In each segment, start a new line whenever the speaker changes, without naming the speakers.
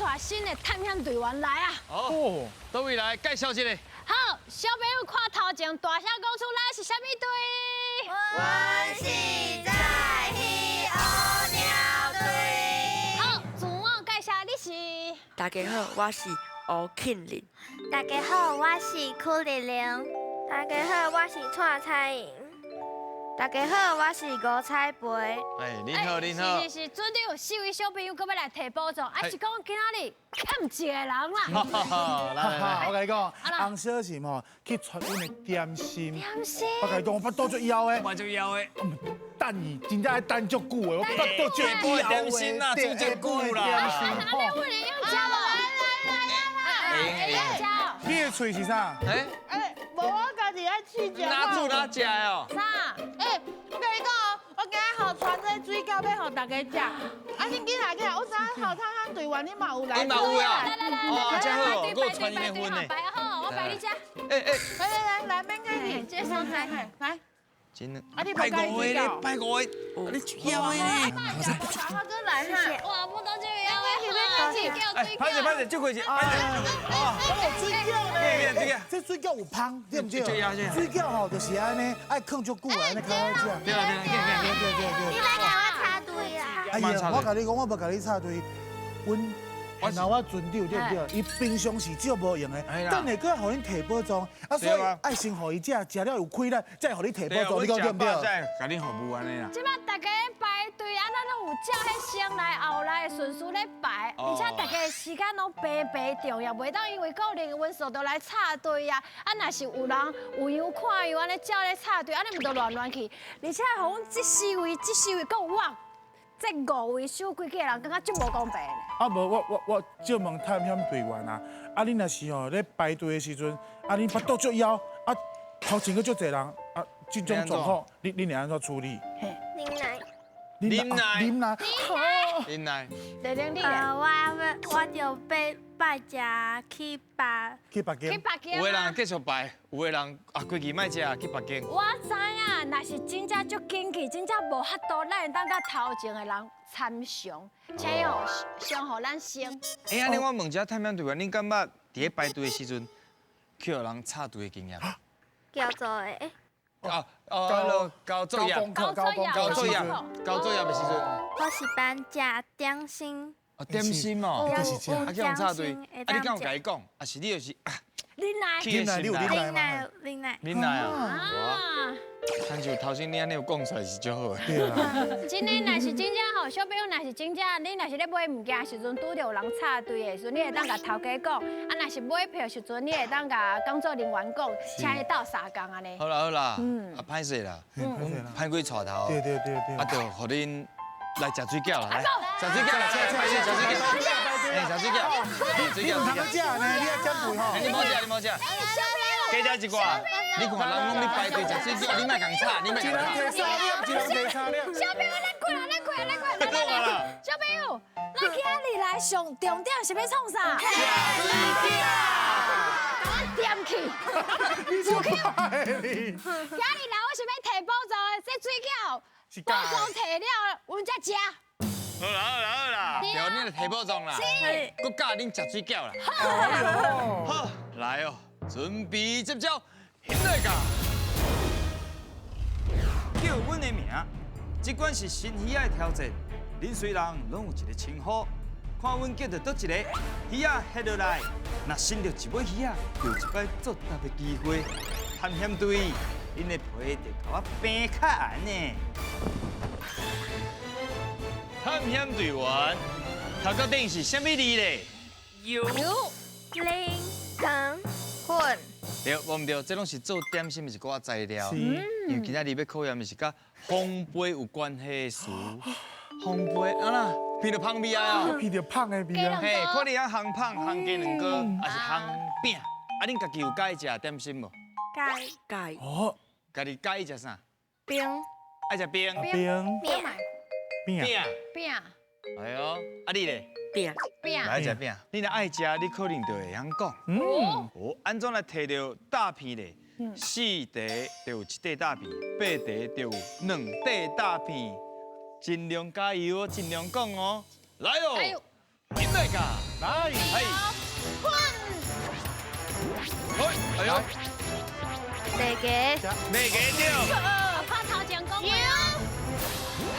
帶新的探險隊員來啊！
好，佗位來介紹一下。
好，小朋友看頭前，大聲講出來是啥物隊？
阮是在彼烏鳥隊。
好，自我介紹，你是？
大家好，我是吳慶林。
大家好，我是柯麗玲。大家好，我是蔡彩瑩。大家好，我是吳彩培。
哎，您好，您好。
是是是，船長，四位小朋友閣欲來提寶藏，啊是講今仔日欠一個人啦。
來來來，
我共你講，紅小是吼去傳阮的點心。
點心。
我共你講，我腹肚足枵的。
我足枵的。
等伊，真正愛等足久的，我腹肚足枵的。
點心啊，煮足久啦。
啊，按呢阮會用食無？來來來來，會用食。
你的喙是啥？
哎
哎，無我家己愛試食。
哪煮哪食的哦？
啥？
哎，我共你講哦，我今仔予傳這個水餃欲予大家食。啊，恁緊來緊來，我知影後探險隊員你嘛有來。
你嘛有啊？
來來來
哦，這好，我傳
排隊
伊的份呢。
排好，我排你食。
哎哎，
來來來來，免客氣，
這所在，
來。
真的。
啊，你無介意水餃？
拜五個，你枵的呢？
好，哥來哈。
哇，不都這樣的，水餃水餃。
歹勢歹勢，這回是。
哦，水餃呢？
這個
這水餃有芳，對毋對？水餃吼就是按呢，愛囥足久，按呢較好食。
對啊對啊，對對對對。
你來共我插隊啊！
哎呀，我共你講，我無共你插隊，阮。然後我船長對毋對？伊平常時少無閒的，等下閣予恁提寶藏，啊，所以愛先予伊食，食了有氣力，才會予你提寶藏，你講對毋對？
才會共恁服務按呢啦。
這擺大家排隊，按呢攏有照彼先來後來的順序咧排，而且大家的時間攏平平重要，袂當因為個人因素就來插隊啊！啊，若是有人有樣看樣按呢照咧插隊，按呢毋就亂亂去？而且予阮這四位，這四位閣有我。這五位守規矩的人，感覺足無公平。
啊無，我借問探險隊員啊，啊恁若是吼咧排隊的時陣，啊恁腹肚足枵，啊頭前閣足濟人，啊這種狀況，你會按怎處理？
忍耐。
忍耐。
忍耐。
忍耐。
麗玲你
呃，我就欲拜食去別
去別間。
去別間。
有的人繼續排，有的人啊規矩莫食去別間。
我知影，若是真正足緊急，真正無法度，咱會當佮頭前的人參詳，請予先予咱先。
欸，按呢我問一下探險隊員，恁感覺佇咧排隊的時陣，去予人插隊的經驗？
交做的。
哦哦，交作業，
交
交作業，交作業的時陣。
我是班食點心。
哦，點心哦，啊，去予插隊，啊，你敢有共伊講？啊是你就是啊，
忍耐，
忍耐，
你有忍
忍耐，忍耐，
忍耐啊！親像頭先你按呢有講出來是足好的。
對啊。
真的，若是真正吼，小朋友若是真正，你若是咧買物件的時陣，拄著有人插隊的時陣，你會當共頭家講；啊，若是買票時陣，你會當共工作人員講，請伊鬥相共按呢。
好啦好啦，啊歹勢啦，歹鬼帶頭。
對對對對。
啊，就予恁來食水餃啦，來食水餃啦，食水餃，食水餃，哎，食水餃，水餃，
你毋通食呢，你愛減肥吼。
你莫食，你莫食。加食一寡，你看人攏咧排隊食水餃，你莫共插，你莫共插。
一人提三粒，一人提三粒。
小朋友，咱過來，咱過來，咱過來，來來。小朋友，咱今日來上重點是欲創啥？食水餃。共我點去。
你做歹你。
今日來我是欲提寶藏的，這水餃寶藏提了，阮才食。
好啦好啦好啦，對，恁來提寶藏啦，閣教恁食水餃啦。好，來哦，準備接招，現在㗎。叫阮的名，這款是新魚仔的挑戰。恁雖人攏有一個稱呼，看阮叫著佗一個魚仔翕落來，若伸著一尾魚仔，就有一擺作答的機會。探險隊，恁的皮就共我平較硬呢。探險隊員，頭殼頂是啥物字咧？
油、
零、糖、粉。
對，無毋對，這攏是做點心的一寡材料。因為今仔日欲考驗的是佮烘焙有關係的詞。烘焙啊啦，聞著芳味啊！
聞著芳的味啊！
嘿，看你曉烘芳、烘雞卵糕，抑是烘餅。啊，恁家己有佮意食點心無？
佮意。
佮意。
哦。
家己佮意食啥？
冰。
愛食冰。
冰。
餅。
餅。
餅。
哎喲，啊你咧？
餅。
餅。
愛食餅。你若愛食，你可能就會曉講。
嗯。
哦，按怎來提著大片咧？四塊就有一塊大片，八塊就有兩塊大片。盡量加油哦，盡量講哦。來哦。音来噶，
来，
嘿，哎，哎呦，
第个，
未给掉，
看头前讲的哦，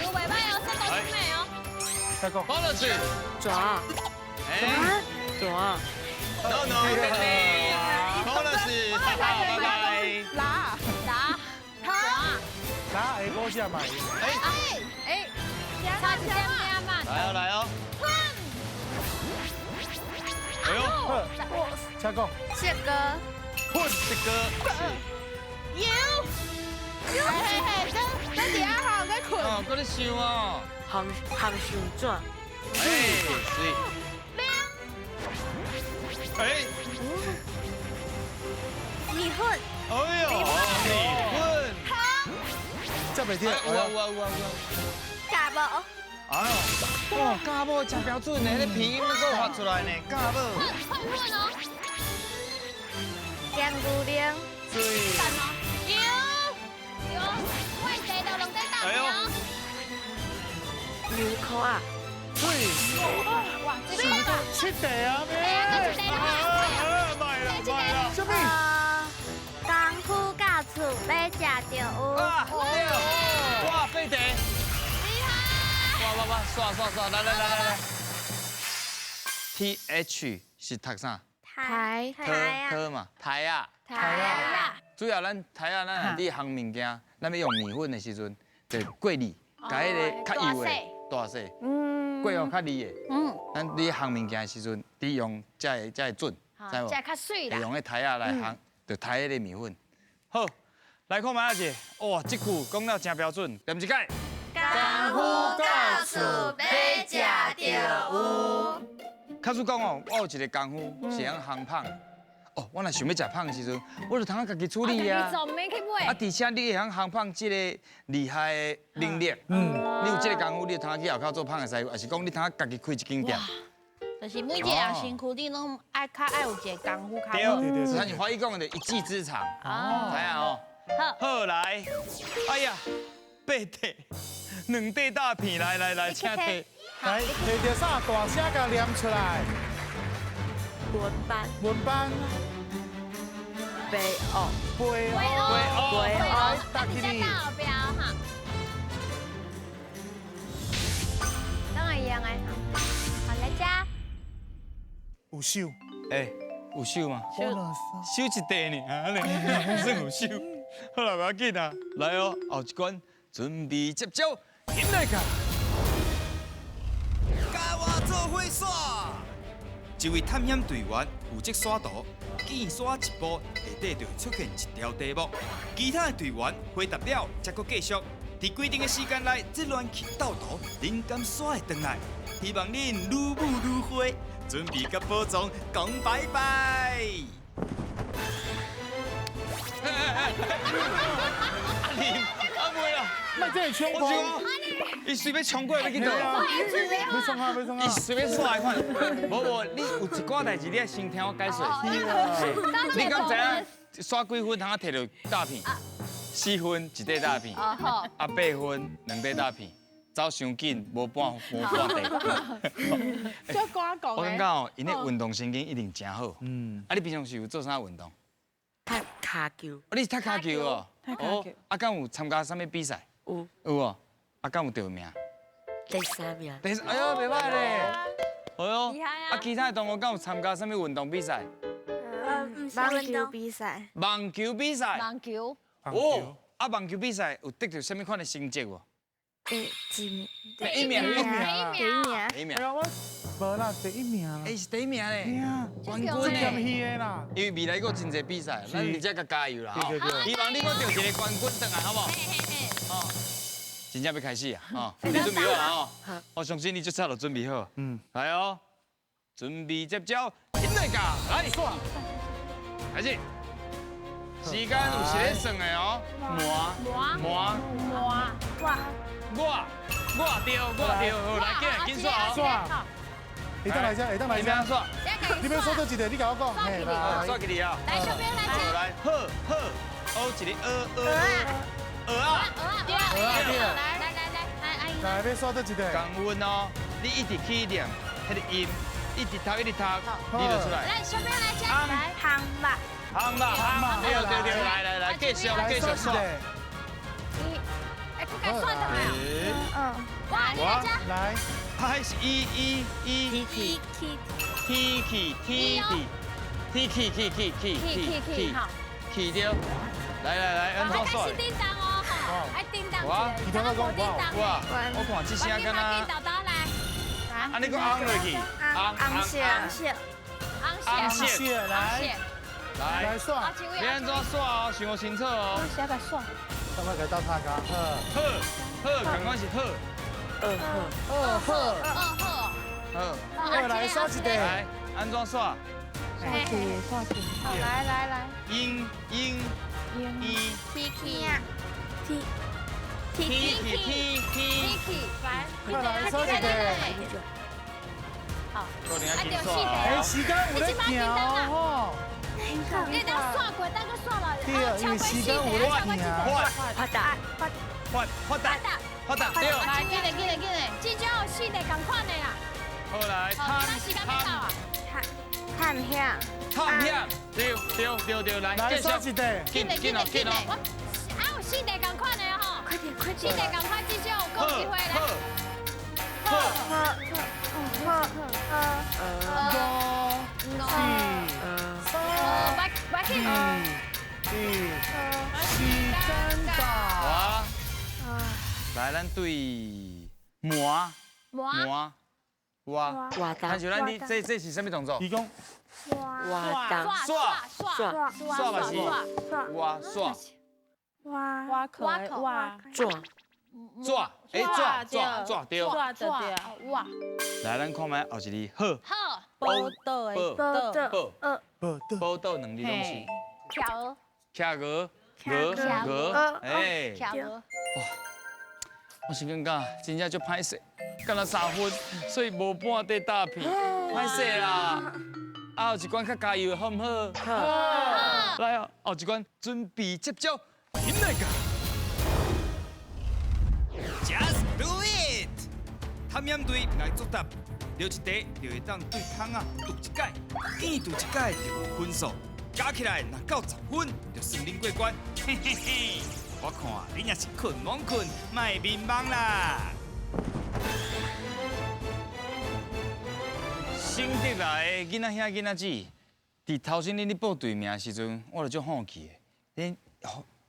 有袂歹哦，速度真美哦。
再讲，
放落去，
抓，
哎
抓，
，no no，放落去，拜拜。
拉，
打，打，
来，下晡时买。
哎，
哎，差一点点嘛。
来哦来哦，哎呦，
好，请讲。
这个，
混这个
有，嘿嘿，这这底下好在困。
哦，搁咧想哦，
红红相纸，
哎，水，哎，
米粉，
哎呦，米粉，
这袂对。
有啊有啊有啊有啊。
加无，
哎呦，哇，教某真标准呢，那拼音都给我发出来呢，教某。
混混哦，
咸牛奶，
水，
赞哦，有有，喂，地都拢在打哦。
牛壳仔，
水，
哇，这个
七地啊咩？
这个
卖啦卖啦。
什么？
功夫到厝欲食著有。
哇，对，哇，八题。哇哇哇，刷刷刷，来来来来来。T H 是读啥？
台
台台嘛，台啊。
台啊。
主要咱台啊，咱若伫烘物件，咱欲用麵粉的时阵，就过滤，共彼个較幼的大细，过予較利的。咱伫烘物件的时阵，你用才會才會準，知無？
才較水啦。
會用彼台仔來烘，就台彼個麵粉。好，來看覓仔者，哇，這句講了真標準，念一擺。
功夫到厝欲食著有。
假使講哦，我有一個功夫是會曉烘麭。哦，我若想欲食麭的時陣，我就通家己處理啊。啊，而且你會曉烘麭這個厲害的能力，你有這個功夫，你就通去後口做麭的師傅，還是講你通家己開一間店？
就是每一個人身軀頂攏愛較愛有一個功夫較
對，
好。
咱是華語講的一技之長。哦，知影哦。
好，
好來，哎呀，八塊，兩塊大片，來來來，請提。
來，提著啥？大聲共念出來。
文班，
文班。
白學，
白學，
白學，
来，打起你。
后边哈。当然一样的。好，来加。
有手。
哎，有手嗎？手一塊呢，按呢，算有手。好啦，無要緊啊，來哦，後一關準備接招，音來卡。佮我做伙耍。一位探險隊員負責刷圖，見刷一步，下底就會出現一條題目。其他的隊員回答了，才閣繼續。佇規定的時間內，這亂去鬥圖，恁敢刷會轉來？希望恁愈舞愈花，準備佮寶藏講拜拜。阿林，阿妹啦，
莫這會衝鋒，
伊隨便衝過來欲去佗？
欲創啥？欲創啥？
伊隨便刷來看。無無，你有一寡代誌，你愛先聽我解說。你敢知影刷幾分通啊提著詐騙？4分一塊詐騙，啊8分2塊詐騙，走傷緊，無半無半塊。
就赶讲。
我感覺哦，𪜶的運動神經一定誠好。嗯。啊，你平常時有做啥運動？
踢跤球。
哦，你是踢跤球哦？
踢跤球。
啊，敢有參加啥物比賽？
有。
有哦。啊，敢有得名？
第3名。
第三，哎呦，袂歹咧。哎呦。
厲害啊！
啊，其他的同學敢有參加啥物運動比賽？
網球比賽。
網球比賽。
網球。
哦，啊，網球比賽有得著啥物款的成績無？
第一名。
第一名。
第一名。
第一名。
無啦，第一名。
欸，是第一名咧，冠軍咧。因為未來閣有真濟比賽，咱佇遮共加油啦！希望你閣得一個冠軍轉來，好無？哦，真正欲開始啊！哦，你準備好啦？哦，我相信你這早就準備好。嗯，來哦，準備接招，音來教，來，開始。時間有是咧算的哦，磨磨
磨
我
我我對我對，好來，緊來緊刷哦。
會當來遮，會當來遮。
刷。
你欲刷佗一个？你共我講。
刷起來啊！
來，小編來。
來，好好，學一個蚵蚵蚵仔。
蚵仔，對。來來來來，來阿姨。
來，欲刷佗一个？
共阮哦，你一直去念彼个音，一直读一直读，你就出来。
来，小朋友来加来。
烘肉。
烘肉，烘，对对对，来来来，继续继续刷。
哎，该刷的没有？嗯。哇，你来加。
来。
它是一一一。
T T
T T T T T T T T
T T 好。
T 对。来来来，按怎刷？
开始叮当哦，吼，爱叮当一下，刚刚无叮当。
哇，我看这声敢若。
豆豆来。
啊，你阁红落去。
红红色。
红色。
红色来。
来。
来刷。
你按怎刷哦？想清楚哦。
我先来刷。
上面给倒插卡。
好。好，刚刚是好。
二号。
二号。
二号。
好。
二来刷一个。
来，按怎刷？
刷起，刷起。
好，来来来。
英英。一
T T T
T T T
T 来，
快来刷一个。
好，
啊，
哎，时间有咧行哦，
你当刷过，当阁刷落，
对，因为时间有咧行。
发达，
发发达，发达，对。
来，紧嘞，紧嘞，紧嘞，
至少有四个同款的啦。
好来，
探探
探险，
探险，对对对对，来，
来刷一个，
紧紧哦紧哦。
啊，有四个同款的吼，
快点快
点，四个同款至少有够机会来。
好，
好，好，好，
五、四、三、二、一，时间到。
来，咱对磨磨。哇
哇！
看像咱你这这是啥物动作？
伊讲
哇当
刷
刷
刷嘛是哇刷
哇
哇可哇
抓
抓哎抓抓抓对
抓对
哇！
来，咱看觅后一个好
好
报道的
报道
报报道两字拢是
企鹅
企鹅鹅鹅哎
企鹅
哇！我是感觉真正足歹势，干焦三分，所以无半块大片，歹势啦。啊，后一关较加油，好毋好？
好。
来哦，后一关准备接招，紧来个。Just do it！探险队来作答，留一题就会当对窗仔赌一摆，见赌一摆就有分数，加起来若够10分，就算恁过关。嘿嘿嘿。我看你若是困懵困，莫眠梦啦。新竹来的囡仔兄囡仔姊，伫头先恁咧报队名的时阵，我就足好奇的。恁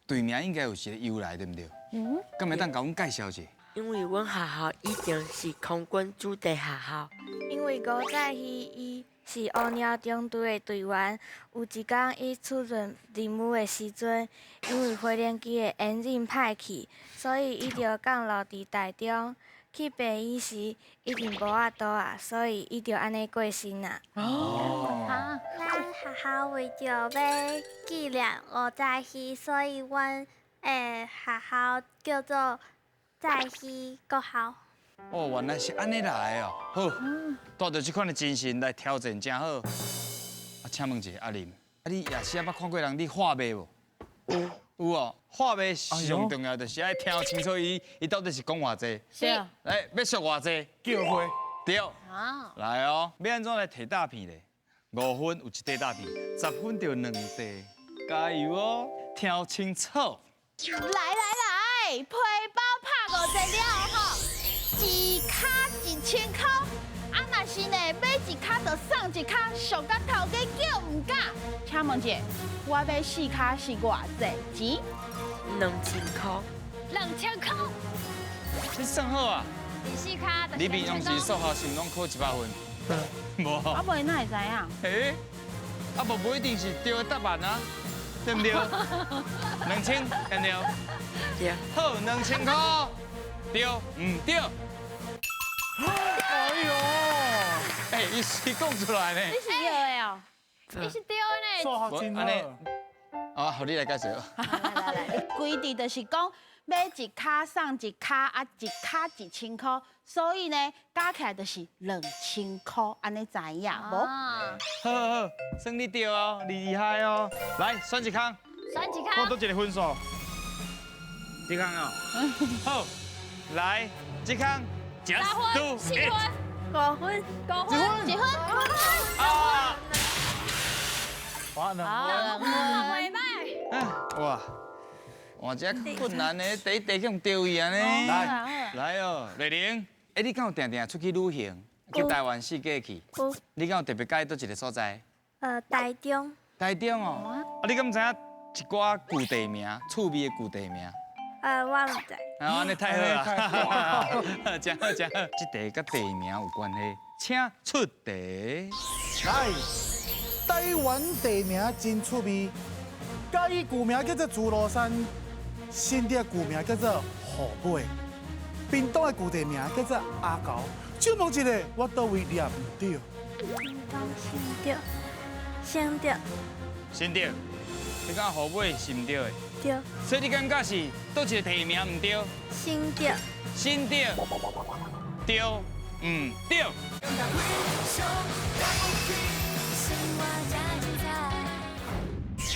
队名应该有一个由来，对毋对？嗯。敢会当共阮介绍一下？
因为阮学校以前是空军子弟学校。
因为吴在熙伊是乌鸟中队的队员，有一工伊出任任务的时阵，因为飞行机的引擎歹去，所以伊就降落伫台中。去病院时已经无法度啊，所以伊就按呢过身啊。
哦。
咱学校为著欲纪念吴在熙，所以阮的学校叫做在熙国校。
哦，原来是按呢来哦。好，带著这款的精神来挑战，真好。啊，请问一下阿林，啊你夜市捌看过人咧画卖无？
有。
有哦，画卖上重要就是爱听清楚伊伊到底是讲偌济。
是。
来，欲俗偌济？
叫花。
对。来哦，欲按怎来提大片咧？5分有一块大片，10分就2块。加油哦，听清楚。
来来来，皮包拍5个了吼，一跤1000块。啊，若是呢，买一跤就送一跤，俗甲头家叫毋敢。请问一下，我买4跤是偌济钱
？2000块。
2000块。
你算好啊？
四跤。
你平常时数学是毋拢考100分？无。
啊，无哪会知影？
欸，啊无不一定是对的答案啊，对毋对？2000，对毋对？
对。
好，2000块，对毋对？
哎呦！
哎，伊是讲出来呢。
你是对的哦，你是对的呢。
数学真好。
啊，好，你来介绍。
来来来，规定就是讲买一跤送一跤，啊一跤1000块，所以呢加起来就是2000块，按呢知影无？
好好好，算你对哦，厉害哦。来，选一空。
选一空。
看佗一个分数。这空哦。好，来，这空。
3分、4分。
5分。
5分。
1分。
啊！
哇，2
分。袂歹。
哇！哇，这困难的，第一题去丢去安呢。来来哦，丽玲，哎，你敢有定定出去旅行？去台湾四界去？
有。
你敢有特别佮意佗一个所在？
台中。
台中哦。啊，你敢知影一寡旧地名、趣味的旧地名？
我毋知。
啊，按呢太好啊！真好真好，这题佮地名有关系，请出题。
来，台湾地名真趣味，嘉义旧名叫做诸罗山。新竹旧名叫做虎尾，屏东的旧地名叫做阿猴。请问一下，我佗位念毋对？
屏东新竹，新竹。
新竹，你讲虎尾是毋对的？
对。
所以你感觉是佗一个地名毋对？
新竹。
新竹。对，毋对？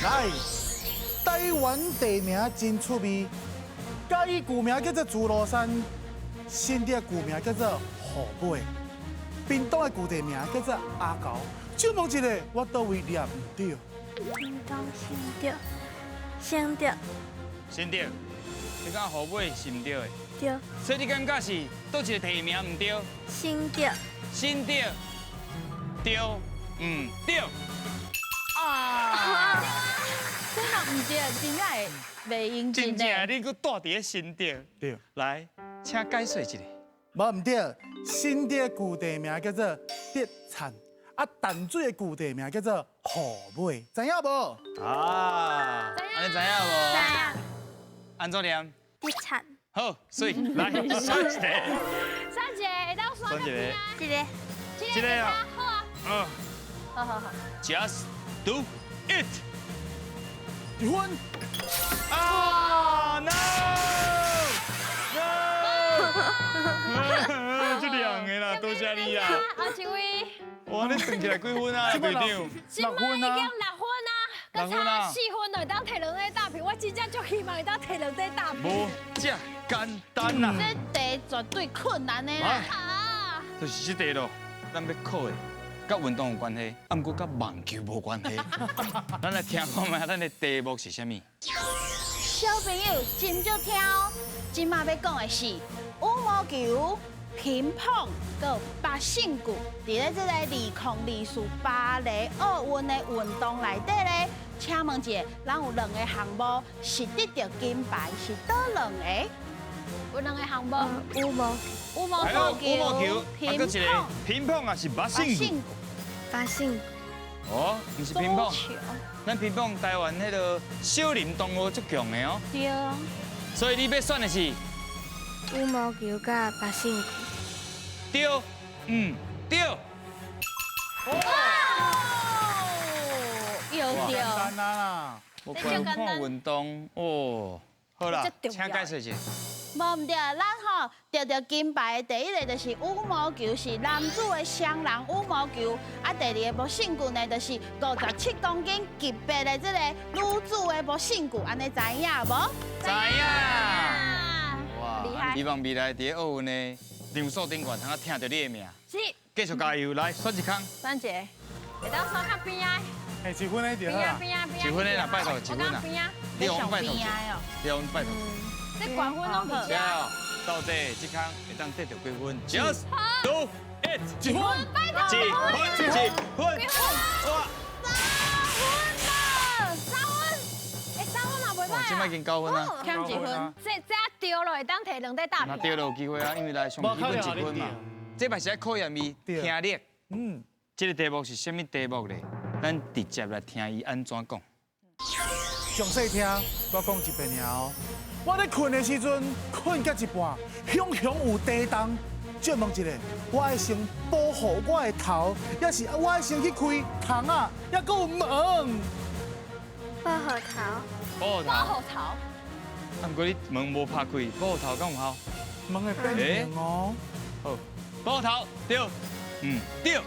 来。台湾地名真趣味，嘉义旧名叫做诸罗山，新竹旧名叫做虎尾，屏东的旧地名叫做阿猴。请问一下，我佗位念毋对？
屏东新竹，新竹。
新竹，你讲虎尾是毋对的？
对。
所以你感觉是佗一个地名毋对？
新竹。
新竹，对，毋对？
啊！这若毋对，真正会袂用
真正，你阁住伫咧新竹。
对。
来，请解说一下。
无毋对，新竹旧地名叫做德产，啊淡水的旧地名叫做虎尾，知影无？
啊，按呢知影无？
知影。
按怎念？
德产。
好，水来，选一个。
选一个，会当选
一个。
这个。
这个啊。
好啊。
嗯。
好好好。
Just do it。
一分。
啊 no no！这两个啦，多谢你啊。
啊，这位。
哇，你算起来几分啊，队长？
这摆已经6分啊，阁差4分就会当提两个大票，我真正足希望会当提两个大票。
无这简单啦。
这题绝对困难的啦。
啊。
就是这题咯，咱欲考的。佮运动有关系，啊，毋过佮网球无关系。咱来听看觅，咱的题目是啥物？
小朋友斟酌听哦，这马欲讲的是羽毛球、乒乓、阁八胜球，伫咧这个2024巴黎奥运的运动内底咧，请问一下，咱有两个项目是得到金牌，是佗两个？
有两个项目，
羽毛
羽毛
球、乒乓、乒乓也是八胜球。
八胜。
哦，毋是乒乓。咱乒乓台湾彼个小林同学足强的哦。
对啊。
所以你欲选的是
羽毛球佮八胜球。
对，毋对。
哇！又对。
简单啦。
我观看运动哦。好啦，请解释一下。
无毋对，咱吼得到金牌的第一个就是羽毛球，是男子的双人羽毛球。啊，第二个无胜球呢，就是57公斤级别的这个女子的无胜球，按呢知影无？
知影。哇，
厉害！
希望未来伫奥运的场所顶悬，通听著你的名。
是。
继续加油，来选一空。
选一个，会当选较边仔。
欸，1分的就好。
边仔边仔边仔。
1分的啦，拜托1分啦。你互阮拜托，你互阮拜托。
这冠军拢伫遮。
到底这空会当得到几分？Just do it！
1分，
1分，1分，哇！
3分啦，3分，欸，3分嘛袂歹啊。
这摆已经9分啊。
欠1分。
这丢了会当提两块大票。
那丢了有机会啊，因为来上基本1分嘛。这摆是爱考验伊听力。嗯。这个题目是啥物题目咧？咱直接来听伊按怎讲。
详细听，我讲一遍尔哦。我咧睏的时阵，睏到一半，雄雄有地动。借问一下，我爱先保护我的头，抑是我爱先去开窗仔，抑阁有门？
保护头。
保护头。
保护头。
啊，毋过你门无拍开，保护头敢有效？
门会变形哦。
好，保护头对，嗯对。哇！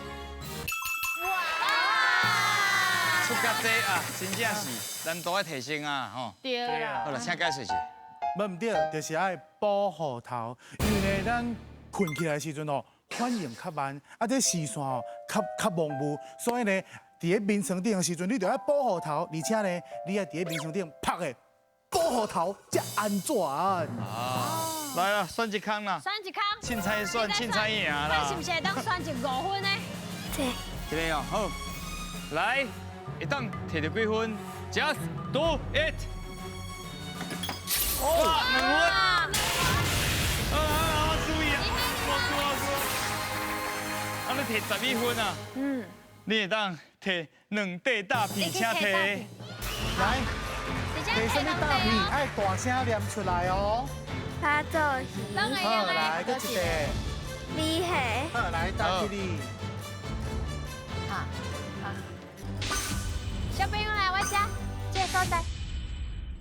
出甲这啊，真正是难度爱提升啊，吼。
对啦。
好啦，请解释一下。
无毋对，就是爱保护头，因为呢，咱睏起来的时阵哦，反應較慢，啊，這視線哦較較模糊，所以呢，佇咧眠床頂的時陣，你著愛保護頭，而且呢，你愛佇咧眠床頂曝的保護頭才安全。
啊，來啦，選一空啦，
選一空，
凊彩選，凊彩贏啦。
看是毋是會當選一5分呢？
這。
這个哦，好，來，會當摕著幾分？Just do it！哇，2分！啊，注意啊！我輸我輸！啊，你摕12分啊？嗯。你會當摕2塊大片，請摕。
來，摕啥物大片？愛大聲念出來哦。
拍做魚。
好，來，閣一塊。
米蝦。
好，來，打起你。
好，好。小朋友來我遮，這个所在。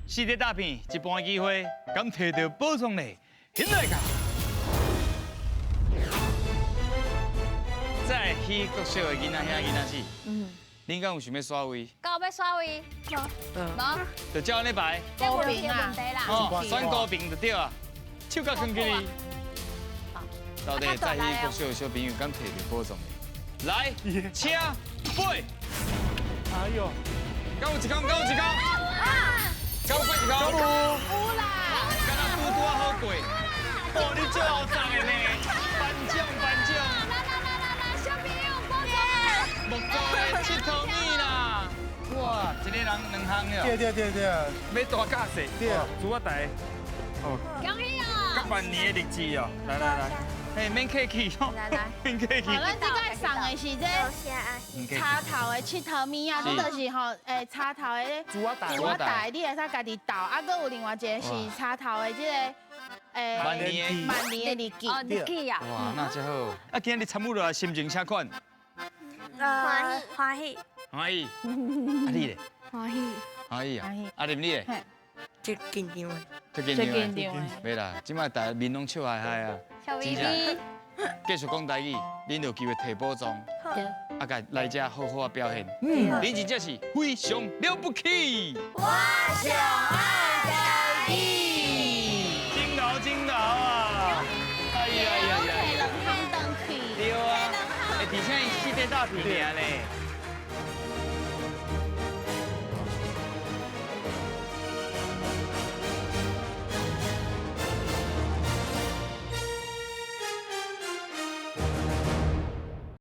4塊大片，一半機會，敢摕著寶藏呢？現在噶。再去國小的囡仔兄囡仔姊，恁敢有想欲刷位？
敢有欲刷位？無，無。
就照按呢排。
高平啊。
哦，選高平就對啊。手甲囥起來。到底再去國小的小朋友敢摕著寶藏？來，請飛。
哎呦，
敢有一空？敢有一空？敢有過一空？
有啦。
敢若拄拄好過。哦，你足後送的呢，頒獎頒獎。
來來來來來，小朋友，寶藏。
木做的𨑨迌物啦。哇，一个人2項了。
對對對對。
欲大甲細。
對。
煮仔台。哦。
恭喜哦。
甲萬年的日子哦，來來來。嘿，免客氣，
來來，
免客氣。
好，咱這個送的是這插頭的𨑨迌物啊，這就是吼，插頭的
煮仔台，
煮仔台，你會使家己鬥。啊，閣有另外一個是插頭的這個，
萬年
萬年的日記。
哦，日記啊。
哇，那真好。啊，今日參與落來心情啥款？
歡喜，歡喜。
歡喜。啊，你咧？
歡喜。
歡喜啊！啊，林你咧？
足緊張的。
足緊張的。袂啦，這擺大家面攏笑嗨嗨啊。
笑眯眯。
繼續講台語，恁就有機會摕寶藏。啊，共來遮好好啊表現。恁真正是非常了不起。
我上愛台語。
真牛真牛啊！哎呀呀呀！
摕2項轉去。
對啊。而且伊4塊大片爾呢。